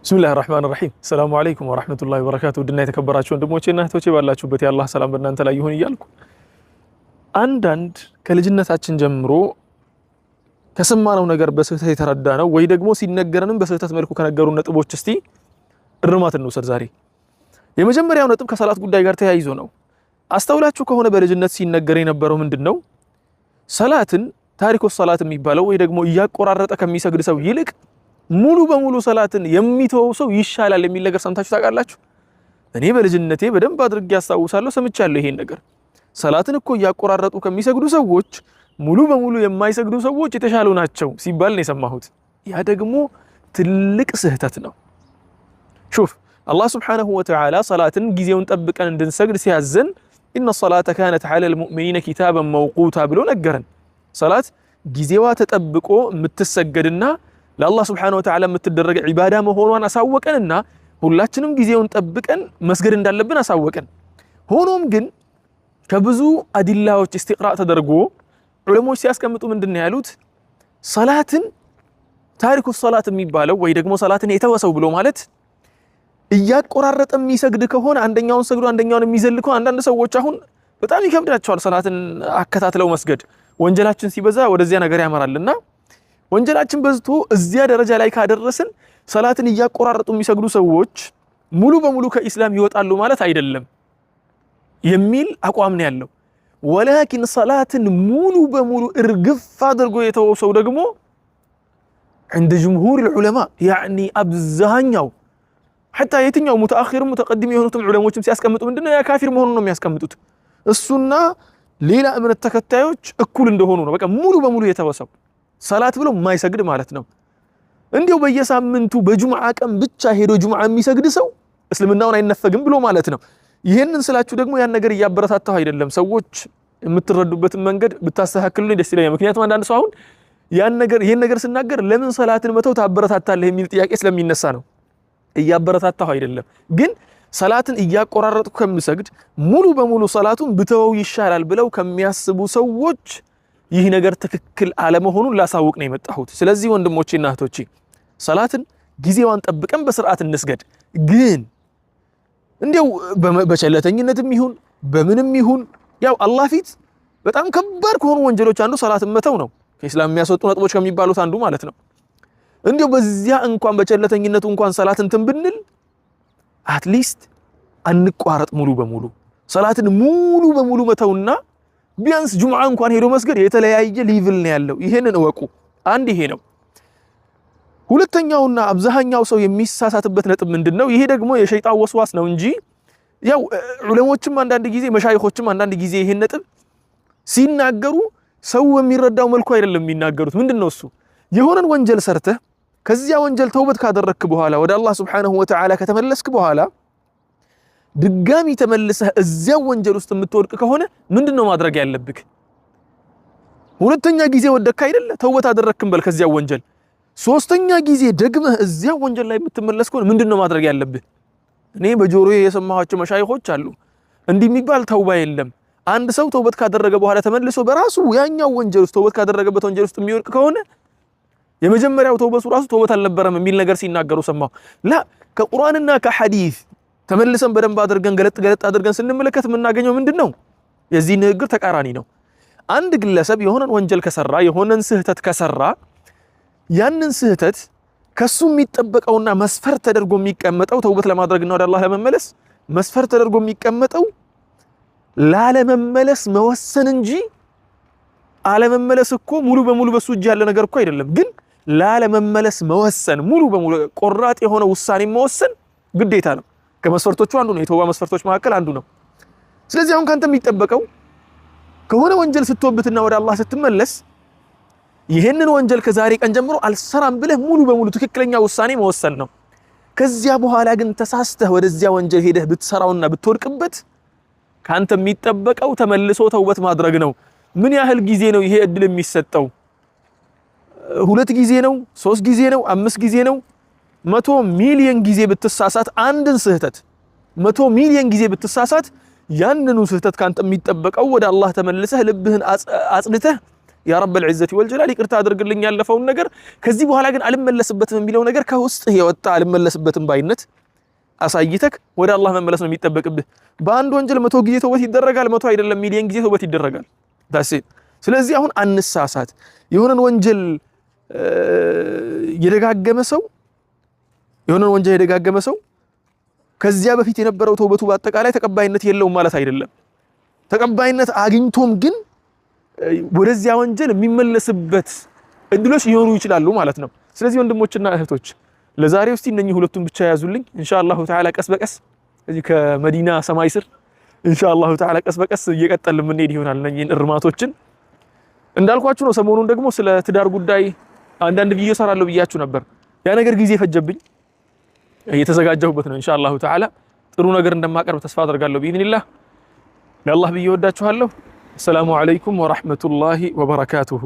بسم الله الرحمن الرحيم السلام عليكم ورحمة الله وبركاته። ውድና የተከበራችሁ ወንድሞቼና እህቶቼ ባላችሁበት የአላህ ሰላም በእናንተ ላይ ይሁን እያልኩ አንዳንድ ከልጅነታችን ጀምሮ ከሰማነው ነገር በስህተት የተረዳ ነው ወይ ደግሞ ሲነገረንም በስህተት መልኩ ከነገሩ ነጥቦች እስቲ እርማት እንውሰድ ዛሬ። የመጀመሪያው ነጥብ ከሰላት ጉዳይ ጋር ተያይዞ ነው። አስተውላችሁ ከሆነ በልጅነት ሲነገር የነበረው ምንድን ነው? ሰላትን تارك الصلاة የሚባለው ወይ ደግሞ እያቆራረጠ ከሚሰግድ ሰው ይልቅ ሙሉ በሙሉ ሰላትን የሚተወው ሰው ይሻላል የሚል ነገር ሰምታችሁ ታውቃላችሁ? እኔ በልጅነቴ በደንብ አድርጌ አስታውሳለሁ፣ ሰምቻለሁ ይሄን ነገር። ሰላትን እኮ እያቆራረጡ ከሚሰግዱ ሰዎች ሙሉ በሙሉ የማይሰግዱ ሰዎች የተሻሉ ናቸው ሲባል ነው የሰማሁት። ያ ደግሞ ትልቅ ስህተት ነው። شوف አላህ سبحانه وتعالى ሰላትን ጊዜውን ጠብቀን እንድንሰግድ ሲያዘን إن الصلاة كانت على المؤمنين كتابا موقوتا ብሎ ነገረን። ሰላት ጊዜዋ ተጠብቆ የምትሰገድና ለአላህ سبحانه وتعالى የምትደረግ ዒባዳ መሆኗን አሳወቀንና ሁላችንም ጊዜውን ጠብቀን መስገድ እንዳለብን አሳወቀን። ሆኖም ግን ከብዙ አዲላዎች استقراء ተደርጎ ዑለሞች ሲያስቀምጡ ምንድን ነው ያሉት? ሰላትን تارك الصلاة የሚባለው ወይ ደግሞ ሰላትን የተወሰው ብሎ ማለት እያቆራረጠ የሚሰግድ ከሆነ አንደኛውን ሰግዶ አንደኛውን የሚዘል ከሆነ፣ አንዳንድ ሰዎች አሁን በጣም ይከብዳቸዋል ሰላትን አከታትለው መስገድ። ወንጀላችን ሲበዛ ወደዚያ ነገር ያመራልና ወንጀላችን በዝቶ እዚያ ደረጃ ላይ ካደረስን ሰላትን እያቆራረጡ የሚሰግዱ ሰዎች ሙሉ በሙሉ ከኢስላም ይወጣሉ ማለት አይደለም የሚል አቋም ነው ያለው። ولكن ሰላትን ሙሉ በሙሉ እርግፍ አድርጎ የተወው ሰው ደግሞ عند جمهور العلماء يعني አብዛኛው حتى የትኛው متأخر متقدم የሆኑትም ዑለሞችም ሲያስቀምጡ ምንድነው ያ ካፊር መሆኑን ነው የሚያስቀምጡት። እሱና ሌላ እምነት ተከታዮች እኩል እንደሆኑ ነው። በቃ ሙሉ በሙሉ የተወሰው ሰላት ብሎ የማይሰግድ ማለት ነው። እንዲያው በየሳምንቱ በጁምዓ ቀን ብቻ ሄዶ ጁምዓ የሚሰግድ ሰው እስልምናውን አይነፈግም ብሎ ማለት ነው። ይህንን ስላችሁ ደግሞ ያን ነገር እያበረታታሁ አይደለም። ሰዎች የምትረዱበትን መንገድ ብታስተካክሉልኝ ደስ ይለኛል። ምክንያቱም አንዳንድ ሰው አሁን ያን ነገር ይህን ነገር ስናገር ለምን ሰላትን መተው ታበረታታለህ የሚል ጥያቄ ስለሚነሳ ነው። እያበረታታሁ አይደለም፣ ግን ሰላትን እያቆራረጥኩ ከምሰግድ ሙሉ በሙሉ ሰላቱን ብተወው ይሻላል ብለው ከሚያስቡ ሰዎች ይህ ነገር ትክክል አለመሆኑን ላሳውቅ ነው የመጣሁት። ስለዚህ ወንድሞቼና እህቶቼ ሰላትን ጊዜዋን ጠብቀን በስርዓት እንስገድ። ግን እንዲያው በቸለተኝነትም ይሁን በምንም ይሁን ያው አላህ ፊት በጣም ከባድ ከሆኑ ወንጀሎች አንዱ ሰላትን መተው ነው። ከኢስላም የሚያስወጡ ነጥቦች ከሚባሉት አንዱ ማለት ነው። እንዲያው በዚያ እንኳን በቸለተኝነቱ እንኳን ሰላት እንትን ብንል at least አንቋረጥ ሙሉ በሙሉ ሰላትን ሙሉ በሙሉ መተውና ቢያንስ ጁምዓ እንኳን ሄዶ መስገድ የተለያየ level ነው ያለው። ይሄንን እወቁ። አንድ ይሄ ነው። ሁለተኛውና አብዛኛው ሰው የሚሳሳትበት ነጥብ ምንድን ነው? ይሄ ደግሞ የሸይጣን ወስዋስ ነው እንጂ ያው ዑለሞችም አንዳንድ ጊዜ መሻይኾችም አንዳንድ ጊዜ ይሄን ነጥብ ሲናገሩ ሰው በሚረዳው መልኩ አይደለም የሚናገሩት። ምንድን ነው እሱ? የሆነን ወንጀል ሰርተህ ከዚያ ወንጀል ተውበት ካደረግክ በኋላ ወደ አላህ سبحانه وتعالى ከተመለስክ በኋላ ድጋሚ ተመልሰህ እዚያው ወንጀል ውስጥ የምትወድቅ ከሆነ ምንድን ነው ማድረግ ያለብክ? ሁለተኛ ጊዜ ወደቅክ አይደለ? ተውበት አደረግክም በል ከዚያው ወንጀል። ሶስተኛ ጊዜ ደግመህ እዚያው ወንጀል ላይ የምትመለስ ከሆነ ምንድን ነው ማድረግ ያለብህ? እኔ በጆሮዬ የሰማኋቸው መሻይኾች አሉ። እንዲህ የሚባል ተውባ የለም። አንድ ሰው ተውበት ካደረገ በኋላ ተመልሶ በራሱ ያኛው ወንጀል ውስጥ ተውበት ካደረገበት ወንጀል ውስጥ የሚወድቅ ከሆነ የመጀመሪያው ተውበቱ ራሱ ተውበት አልነበረም የሚል ነገር ሲናገሩ ሰማሁ። لا ከቁርአንና ከሐዲስ ተመልሰን በደንብ አድርገን ገለጥ ገለጥ አድርገን ስንመለከት የምናገኘው ምንድን ነው? የዚህ ንግግር ተቃራኒ ነው። አንድ ግለሰብ የሆነን ወንጀል ከሰራ የሆነን ስህተት ከሰራ ያንን ስህተት ከሱ የሚጠበቀውና መስፈርት ተደርጎ የሚቀመጠው ተውበት ለማድረግና ወደ አላህ ለመመለስ መስፈርት ተደርጎ የሚቀመጠው ላለመመለስ መወሰን እንጂ አለመመለስ እኮ ሙሉ በሙሉ በሱ እጅ ያለ ነገር እኮ አይደለም። ግን ላለመመለስ መወሰን ሙሉ በሙሉ ቆራጥ የሆነ ውሳኔ መወሰን ግዴታ ነው። ከመስፈርቶቹ አንዱ ነው። የተውባ መስፈርቶች መካከል አንዱ ነው። ስለዚህ አሁን ካንተ የሚጠበቀው ከሆነ ወንጀል ስትወብትና ወደ አላህ ስትመለስ ይህንን ወንጀል ከዛሬ ቀን ጀምሮ አልሰራም ብለህ ሙሉ በሙሉ ትክክለኛ ውሳኔ መወሰን ነው። ከዚያ በኋላ ግን ተሳስተህ ወደዚያ ወንጀል ሄደህ ብትሰራውና ብትወድቅበት ካንተ የሚጠበቀው ተመልሶ ተውበት ማድረግ ነው። ምን ያህል ጊዜ ነው ይሄ እድል የሚሰጠው? ሁለት ጊዜ ነው? ሶስት ጊዜ ነው? አምስት ጊዜ ነው? 100 ሚሊዮን ጊዜ ብትሳሳት አንድን ስህተት 100 ሚሊዮን ጊዜ ብትሳሳት ያንኑ ስህተት ካንተ የሚጠበቀው ወደ አላህ ተመልሰህ ልብህን አጽድተህ يا رب العزة والجلال ይቅርታ አድርግልኝ ያለፈውን ነገር፣ ከዚህ በኋላ ግን አልመለስበትም የሚለው ነገር ከውስጥ የወጣ አልመለስበትም ባይነት አሳይተክ ወደ አላህ መመለስ ነው የሚጠበቅብህ። በአንድ ወንጀል 100 ጊዜ ተውበት ይደረጋል፣ 100 አይደለም ሚሊየን ጊዜ ተውበት ይደረጋል። That's it። ስለዚህ አሁን አንሳሳት። የሆነን ወንጀል የደጋገመ ሰው ከዚያ በፊት የነበረው ተውበቱ በአጠቃላይ ተቀባይነት የለውም ማለት አይደለም። ተቀባይነት አግኝቶም ግን ወደዚያ ወንጀል የሚመለስበት እድሎች ሊኖሩ ይችላሉ ማለት ነው። ስለዚህ ወንድሞችና እህቶች፣ ለዛሬው እስቲ እነኚህ ሁለቱን ብቻ ያዙልኝ። ኢንሻአላሁ ተዓላ ቀስ በቀስ እዚህ ከመዲና ሰማይ ስር ኢንሻአላሁ ተዓላ ቀስ በቀስ እየቀጠልን የምንሄድ ይሆናል። እነኚህን እርማቶችን እንዳልኳችሁ ነው። ሰሞኑን ደግሞ ስለ ትዳር ጉዳይ አንዳንድ ቪዲዮ ሰራለሁ ብያችሁ ነበር። ያ ነገር ጊዜ ፈጀብኝ። እየተዘጋጀሁበት ነው። ኢንሻአላሁ ተዓላ ጥሩ ነገር እንደማቀርብ ተስፋ አደርጋለሁ ቢኢዝኒላህ። ለአላህ ብዬ እወዳችኋለሁ። አሰላሙ አለይኩም ወራህመቱላሂ ወበረካቱሁ።